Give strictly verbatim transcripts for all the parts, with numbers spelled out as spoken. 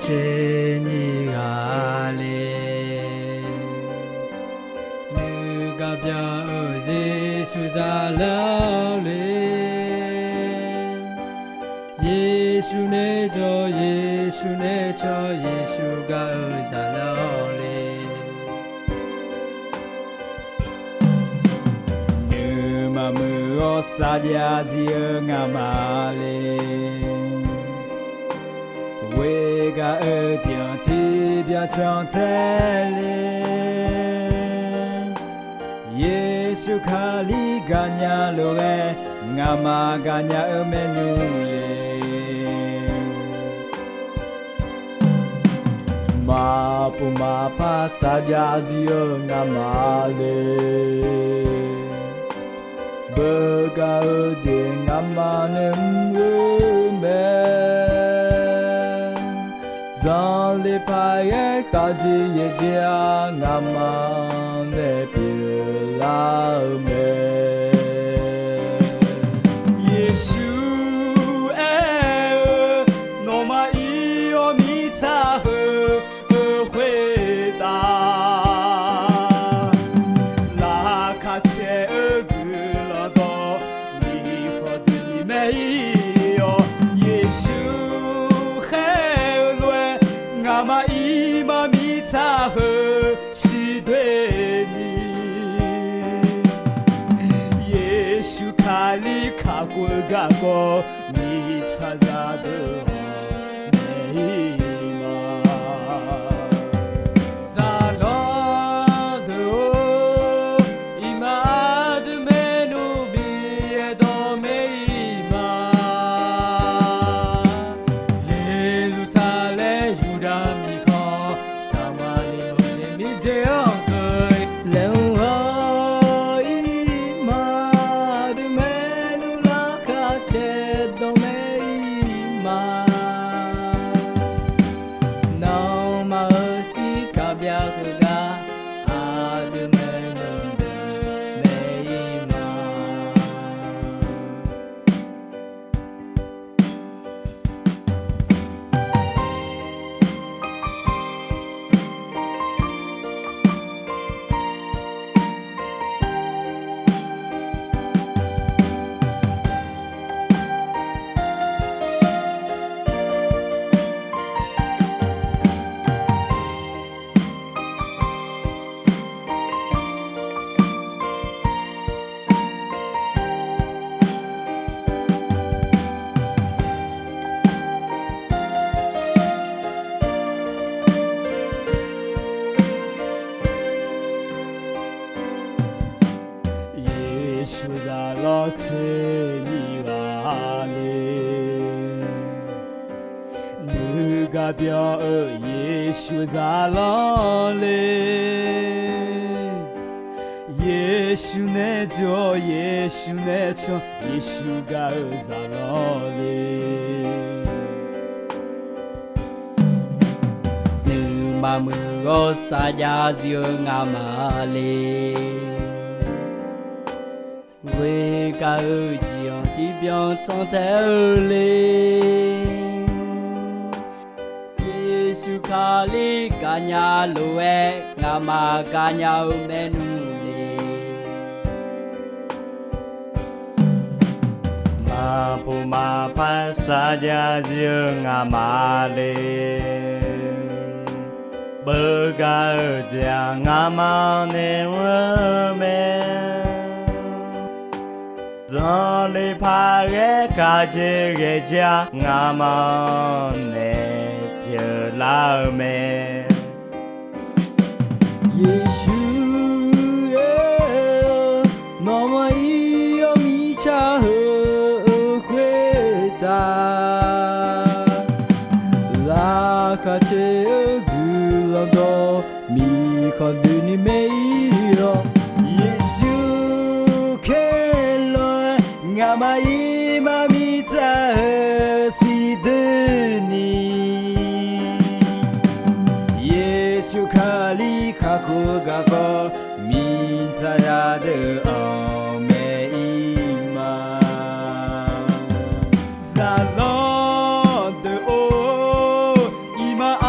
Tser nyiq ghaq le. Nuigaq byan-eu Yeqsur zaqlanr le. Yeqsur nae jawr, Yeqsur nae can, Yeqsur gaq-eu zaqlanr le. Nuima muiq-awr saqjav zif-eu ngamaf le. Ghoegaq-eu jeq-anr tiqbyan cantae le. Yeqsur Kali gaqnya lof-aer, ngamaf gaqnya-eu maernmr le. Maqpov maqpar saqjav zif-eu ngamaf le. Beugar-eu jeq ngamaf nae mr-eu mae. Zanqler paq-aer khaqjeq yaeq jeq-aq, ngamaf nae pyeuflar-eu mae. Yeqsur aer-eu, nawmaf ir-awr mirtsaq heu-eu khoertav, laqkhaq caer-eu guiqlanq dawq, mirkhanq doeni mae-ir-awq. Yeqsur khaer-eu lof-aer, ngamaf ir ma mirtsaq heu siqdoeni. Yeqsur Kali kakhof-eu garkawv, mirtsaq zaqdeuq-anr mae-ir ma. Zaqlanr deuq-or, iqmalavdui maernmr bi aerdawq mae-ir ma. Yeqlursaqlaeq Yurdav mirkhanq, Saqmaqliq meuq jeq mirjeq-anr keuv laeqhmq-awr, iqmalavdui maernmr laqkhaq caerdawq mae-ir ma. Nanrma-euq shirkaq byav heugar, aqdui maernmr deuq mae-ir ma. Yeqsur zaqlanr tser nyiq ghaq le. Nuigaq byan-eu Yeqsur zaqlanr le. Yeqsur nae jawr, Yeqsur nae can, Yeqsur gaq-eu zaqlanr le. Nuima muiq-awr saqjav zif-eu ngamaf le. Ghoegaq-eu jeq-anr tiqbyan cantae-eu le. Yeqsur Kali gaqnya lof-aer, ngamaf gaqnya-eu maernmr le. Maqpov maqpar saqjav zif-eu ngamaf le. Beugar-eu jeq-aq, ngamaf nae mr-eu mae. Zanqler paq-aer khaqjeq ghae jar, ngamaf nae pyeuflar-eu mae. Yeqsur-or, nawmaf ir-awr mirtsaq heu-eu khoertav, laqkhaq caer-eu guiqlanq dawq, mirkhanq doeni mae-ir-awq. Yeqsur khaerluf-aer, ngamaf ir ma mirtsaq heu siqdoeni. Yeqsur Kali kakhof-eu garkawv, mirtsaq zaqdeuq-anr mae-ir ma. Zaqlanr deuq-or, iqmalavdui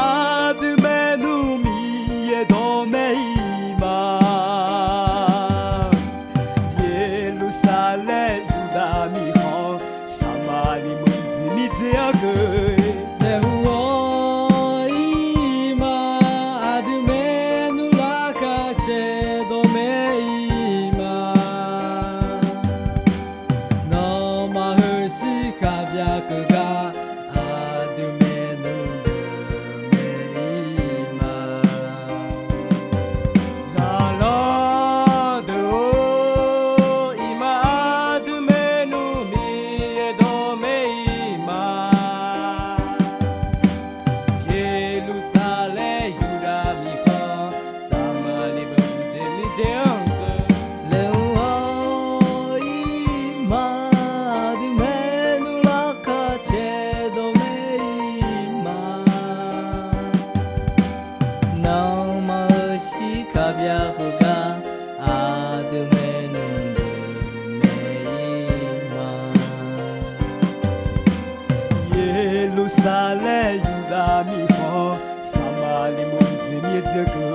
Gaqbyav heugar aqdui maeqnan deuq naeq-ir ma. Yeqlursaqlaeq Yurdav mirkhanq, Saqmaqliq meuq jeq mir-eu dzeur geuf